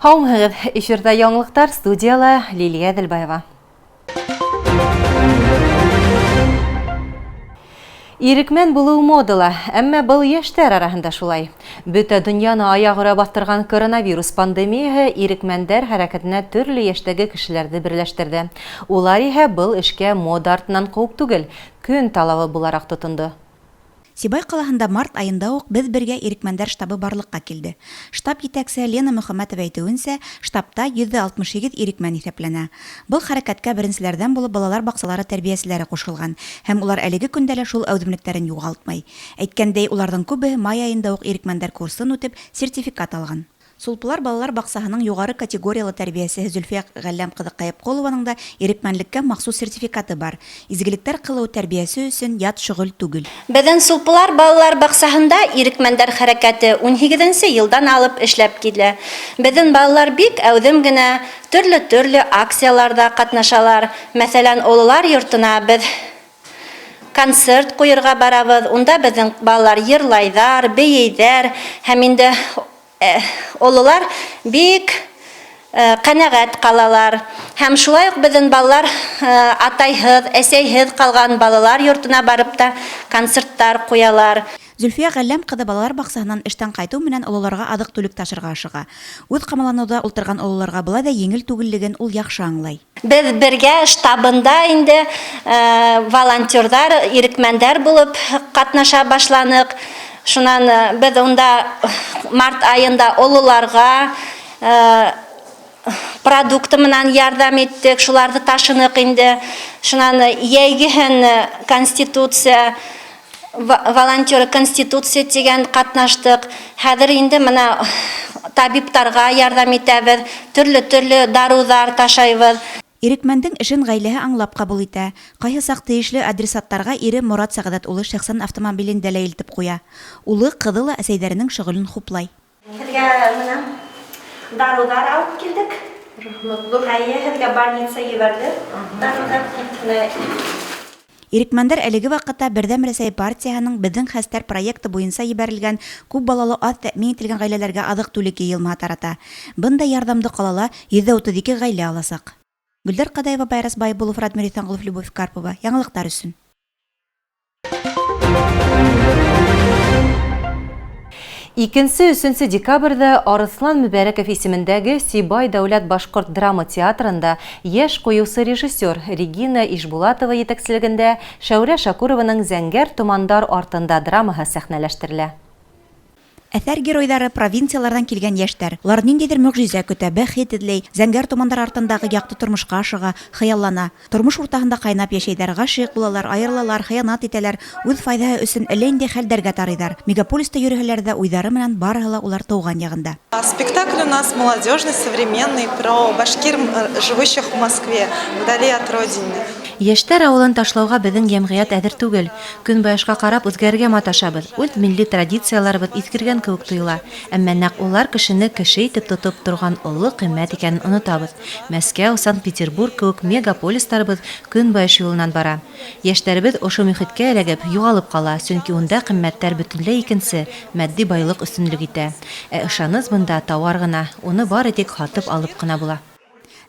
Һаумыһығыҙ! Эфирҙа яңылыҡтар, студияла Лилия Әҙелбаева. Ирекмән булыу модала, әммә был йәштәр араһында шулай. Бөтә донъяны аяғүрә баҫтырған коронавирус пандемияһы ирекмәндәр хәрәкәтенә төрлө йәштәге кешеләрҙе берләштерҙе. Улар иһә был эшкә мода артынан ҡыуып түгел, көн талабы булараҡ тотондо. Сибай ҡалаһында март айында уҡ Беҙ бергә ирекмәндәр штабы барлыҡҡа килде. Штаб етәксеһе Лена Мөхәммәтова әйтеүенсә, штабта 168 ирекмән иҫәпләнә. Был хәрәкәткә беренселәрҙән булып балалар баҡсалары тәрбиәселәре ҡушылған һәм улар әлеге көндә лә шул әүҙемлектәрен юғалтмай. Әйткәндәй, уларҙың күбеһе май айында уҡ ирекмәндәр курсын үтеп, сертификат алған. Сулпылар балалар баҡсаһының юғары категориялы тәрбиәсеһе Зөлфиә Ғәлләм ҡыҙы Ҡәйепҡолованың да ирекмәнлеккә махсус сертификаты бар. Изгелектәр ҡылыу тәрбиәсе өсөн ят шөғөл түгел. Беҙҙең Сулпылар балалар баҡсаһында ирекмәндәр хәрәкәте унһигеҙенсе йылдан алып эшләп килә. Беҙҙең балалар бик әүҙем генә төрлө-төрлө акцияларҙа ҡатнашалар. Мәҫәлән, ололар йортона беҙ концерт ҡуйырға барабыҙ. Унда беҙҙең балалар йырлайҙар, бейейҙәр һәм инде ололар бик ҡәнәғәт ҡалалар. Һәм шулай уҡ беҙҙең балалар атайһыҙ, әсәйһеҙ ҡалған балалар йортона барып та концерттар ҡуялар. Зөлфиә Ғәлләм ҡыҙы балалар баҡсаһынан эштән ҡайтыу менән ололарға аҙыҡ-түлек ташырға ашыға. Үҙ ҡамаланыуҙа ултырған ололарға былай ҙа еңел түгеллеген ул яҡшы аңлай. Беҙ бергә штабында инде волонтерҙар, ирекмәндәр булып ҡатнаша башланыҡ. Шунан беҙ унда март айында ололарға продукты менән ярҙам иттек, шуларҙы ташыныҡ инде. Шунан йәйгеһен Конституция волонтеры Конституция тигән ҡатнаштыҡ. Хәҙер инде мына табиптарға ярҙам итәбеҙ, төрлө-төрлө дарыуҙар ташайбыҙ. Ирекмәндең эшен ғаиләһе аңлап ҡабул итә. Ҡайһы саҡ тейешле адресаттарға ире Морат Сәғәҙәт улы шәхсән автомобилендә лә илтеп ҡуя. Улы, ҡыҙы ла әсәйҙәренең шөғөлөн хуплай. Һеҙгә мына дарыуҙар алып килдек. Рәхмәт ҙур. Әйе, һеҙгә больница ебәрҙе дарыуҙар. Ирекмәндәр әлеге ваҡытта Берҙәм Рәсәй партияһының Беҙҙең хәстәр проекты буйынса ебәрелгән күп балалы аҙ тәьмин ителгән ғаиләләргә аҙыҡ-түлек йыйылмаһы тарата. Бындай ярҙамды ҡалала 132 ғаилә аласаҡ. Гөлдәр Ҡадаева, Байрас Байбулов, Радмир Иҫәнғолов, Любовь Карпова. Яңылыҡтар өсөн. Икенсе-өсөнсө декабрҙә Арыҫлан Мөбәрәков исемендәге Сибай дәүләт башҡорт драма театрында йәш ҡуйыусы режиссер Регина Ишбулатова етәкселегендә Шәүрә Шәкүрованың Зәңгәр томандар артында драмаһы сәхнәләштерелә. Әҫәр геройҙары провинцияларҙан килгән йәштәр. Улар ниндәйҙер мөғжизә көтә, бәхет эҙләй, зәңгәр томандар артындағы яҡты тормошҡа ашыға, хыяллана. Тормош уртаһында ҡайнап йәшәйҙәр, ғашиҡ булалар, айырылалар, хыянат итәләр, үҙ файҙаһы өсөн әллә ниндәй хәлдәргә тарыйҙар. Мегаполиста йөрөһәләр ҙә, уйҙары менән барыһы ла улар тыуған яғында. Спектакль у нас молодежный, современный, про башкир, живущих в Москве, вдали от родины. Йәштәр ауылын ташлауға беҙҙең йәмғиәт әҙер түгел. Көнбайышҡа ҡарап үҙгәрергә маташабыҙ. Үҙ милли традицияларыбыҙ иҫкергән кеүек тойола. Әммә нәҡ улар кешене кеше итеп тотоп торған оло ҡиммәт икәнен онотабыҙ. Мәскәү, Санкт-Петербург кеүек мегаполистарыбыҙ көнбайыш юлынан бара. Йәштәребеҙ ошо мөхиткә эләгеп, юғалып ҡала, сөнки унда ҡиммәттәр бөтөнләй икенсе, матди байлыҡ өҫтөнлөк итә. Ә ышаныс бында тауар ғына, уны бары тик һатып алып ҡына була.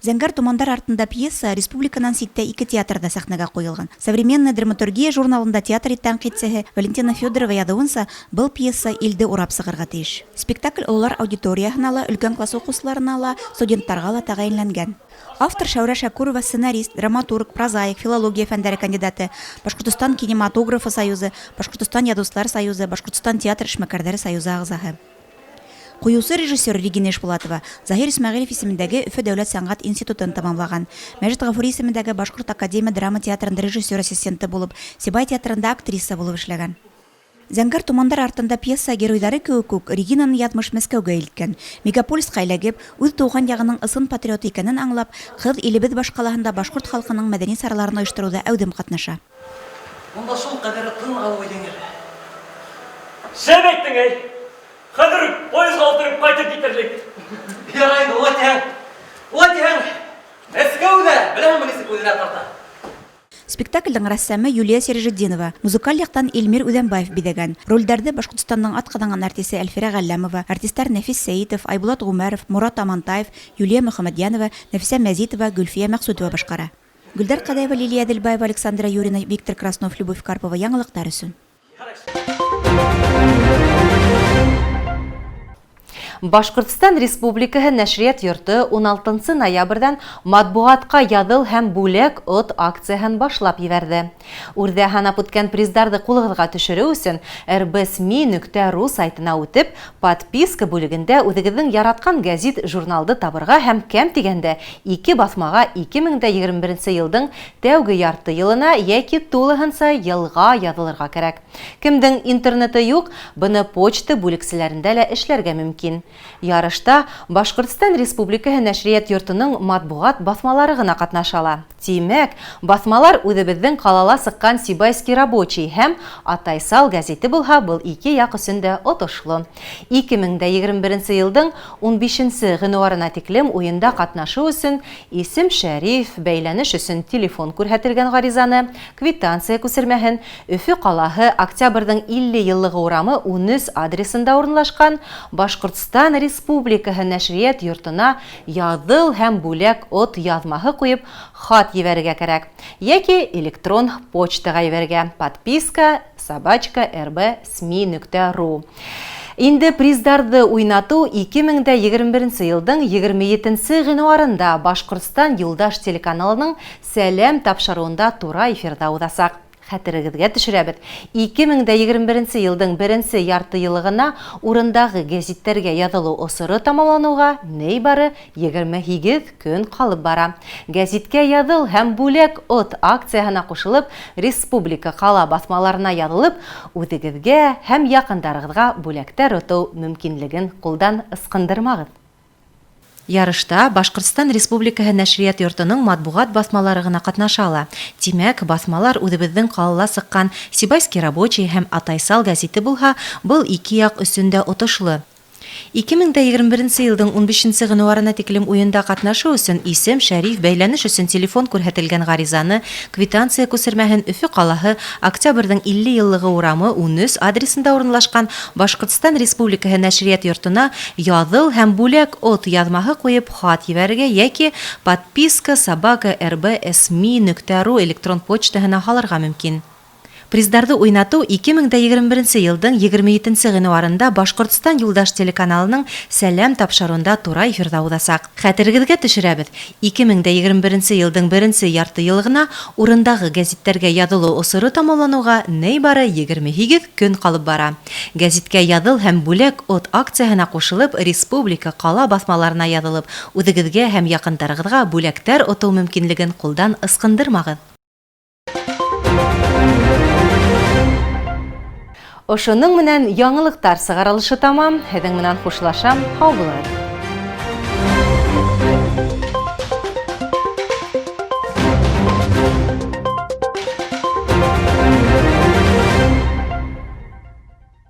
Зәңгәр томандар артында пьеса республиканан ситтә ике театрҙа сәхнәгә ҡуйылған. Современная драматургия журналында театр тәнҡитсеһе Валентина Федорова яҙыуынса, был пьеса илде урап сығырға тейеш. Спектакль ололар аудиторияһына ла, өлкән класс уҡыусыларына ла, студенттарға ла тәғәйенләнгән. Автор Шәүрә Шәкүрова сценарист, драматург, прозаик, филология фәндәре кандидаты, Башҡортостан кинематографы союзы, Башҡортостан яҙыусылар союзы, Башҡортостан театр эшмәкәрҙәре союзы ағзаһы. Ҡуйыусы режиссер Регина Ишбулатова Заһир Исмәғилев исемендәге Өфө дәүләт сәнғәт институтын тамамлаған. Мәжит Ғафури исемендәге Башҡорт академия драма театрында режиссер ассистенты булып, Сибай театрында актриса булып эшләгән. Зәңгәр томандар артында пьеса геройҙары кеүек үк Регинаны яҙмыш Мәскәүгә илткән. Мегаполисҡа эләгеп, үҙ тыуған яғының ысын патриоты икәнен аңлап, ҡыҙ илебеҙ баш ҡалаһында башҡорт халҡының мәҙәни сараларын ойоштороуҙа әүҙем ҡатнаша. Унда шул ҡәҙәре тын алыуы еңел. Шәп әйттең, әй! Хәҙер үк поездға ултырып ҡайтып китерлек. Ярай инде, улай тиһәң, улай тиһәң, Мәскәү ҙә, беләһеңме, нисек үҙенә тарта. Спектаклдең рәссамы Юлия Сираҗетдинова, музыкаль яҡтан Илмир Үҙәнбаев биҙәгән. Ролдәрҙе Башҡортостандың атҡаҙанған артисы Әлфирә Ғәлләмова, артистар Нәфис Сәйитов, Айбулат Ғүмәров, Морат Амантаев, Юлия Мөхәммәтйәнова, Нәфисә Мәзитова, Гөлфиә Мәҡсүтова башҡара. Гөлдәр Ҡадаева, Лилия Әҙелбаева, Александра Юрина, Виктор Краснов, Любовь Карпова яңылыҡтар өсөн. Башҡортостан Республикаһы нәшриәт йорто 16 ноябрҙән матбуғатҡа яҙыл һәм бүләк от акцияһын башлап ебәрҙе. Үрҙә һанап үткән приздарҙы ҡулығыҙға төшөрөү өсөн rbsmi.ru сайтына үтеп, подписка бүлегендә үҙегеҙҙең яратҡан гәзит журналды табырға һәм кәм тигәндә ике баҫмаға 2021 йылдың тәүге ярты йылына йәки тулыһынса йылға яҙылырға кәрәк. Кемдең интернеты юҡ, быны почта бүлексәләрендә лә эшләргә мөмкин. Ярышта Башҡортостан Республикаһы нәшриәт йортоноң матбуғат баҫмалары ғына ҡатнаша ала. Тимәк, баҫмалар үҙебеҙҙең ҡалала сыҡҡан Сибайский рабочий һәм Атайсал гәзите булһа, был ике яҡ өсөн дә отошло. 2021 йылдың 15 ғинуарына тиклем уйында ҡатнашыу өсөн исем шәриф, бәйләнеш өсөн телефон күрһәтелгән ғаризаны, квитанция күсермәһен Өфө ҡалаһы Октябрҙың 50 йыллығы урамы 13 адресында урынлашҡан Башҡортостан Республикаһы нәшриәт йортона яҙыл һәм бүләк от яҙмаһы ҡуйып хат ебәрергә кәрәк. Йәки электрон почтаға ебәрергә. Подписка собачка rbsmi.ru. Инде приздарҙы уйнатыу 2021 йылдың 27 ғинуарында Башҡортостан Юлдаш телеканалының Сәләм тапшырыуында тура эфирҙа уҙасаҡ. Хәтерегеҙгә төшөрәбеҙ. 2021 йылдың беренсе ярты йыллығына урындағы гәзиттәргә яҙылыу осоро тамамланыуға ни бары 28 көн ҡалып бара. Гәзиткә яҙыл һәм бүләк от акцияһына ҡушылып, республика ҡала баҫмаларына яҙылып, үҙегеҙгә һәм яҡындарығыҙға бүләктәр отоу мөмкинлеген ҡулдан ысҡындырмағыҙ. Ярышта Башҡортостан Республикаһы нәшриәт йортоноң матбуғат баҫмалары ғына ҡатнаша ала. Тимәк, баҫмалар үҙебеҙҙең ҡалала сыҡҡан Сибайский рабочий һәм Атайсал гәзите булһа, был ике яҡ өсөн дә отошло. 2021 йылдың 15 ғинуарына тиклем уйында ҡатнашыу өсөн исем, шәриф, бәйләнеш өсөн телефон күрһәтелгән ғаризаны, квитанция күсермәһен Өфө ҡалаһы Октябрҙың 50 йыллығы урамы 13 адресында урынлашҡан Башҡортостан Республикаһы нәшриәт йортона яҙыл һәм бүләк от яҙмаһы ҡуйып хат ебәрергә йәки подписка собака rbsmi.ru электрон почтаһына һалырға мөмкин. Приздарҙы уйнатыу 2021 йылдың 27 ғинуарында Башҡортостан Юлдаш телеканалының Сәләм тапшырыуында тура эфирҙа уҙасаҡ. Хәтерегеҙгә төшөрәбеҙ. 2021 йылдың беренсе ярты йыллығына урындағы гәзиттәргә яҙылыу осоро тамамланыуға ни бары 28 көн ҡалып бара. Гәзиткә яҙыл һәм бүләк от акцияһына ҡушылып, республика ҡала баҫмаларына яҙылып, үҙегеҙгә һәм яҡындарығыҙға бүләктәр отоу мөмкинлеген ҡулдан ысҡындырмағыҙ. Ошоноң менән яңылыҡтар сығарылышы тамам. Һеҙҙең менән хушлашам. Һау булығыҙ.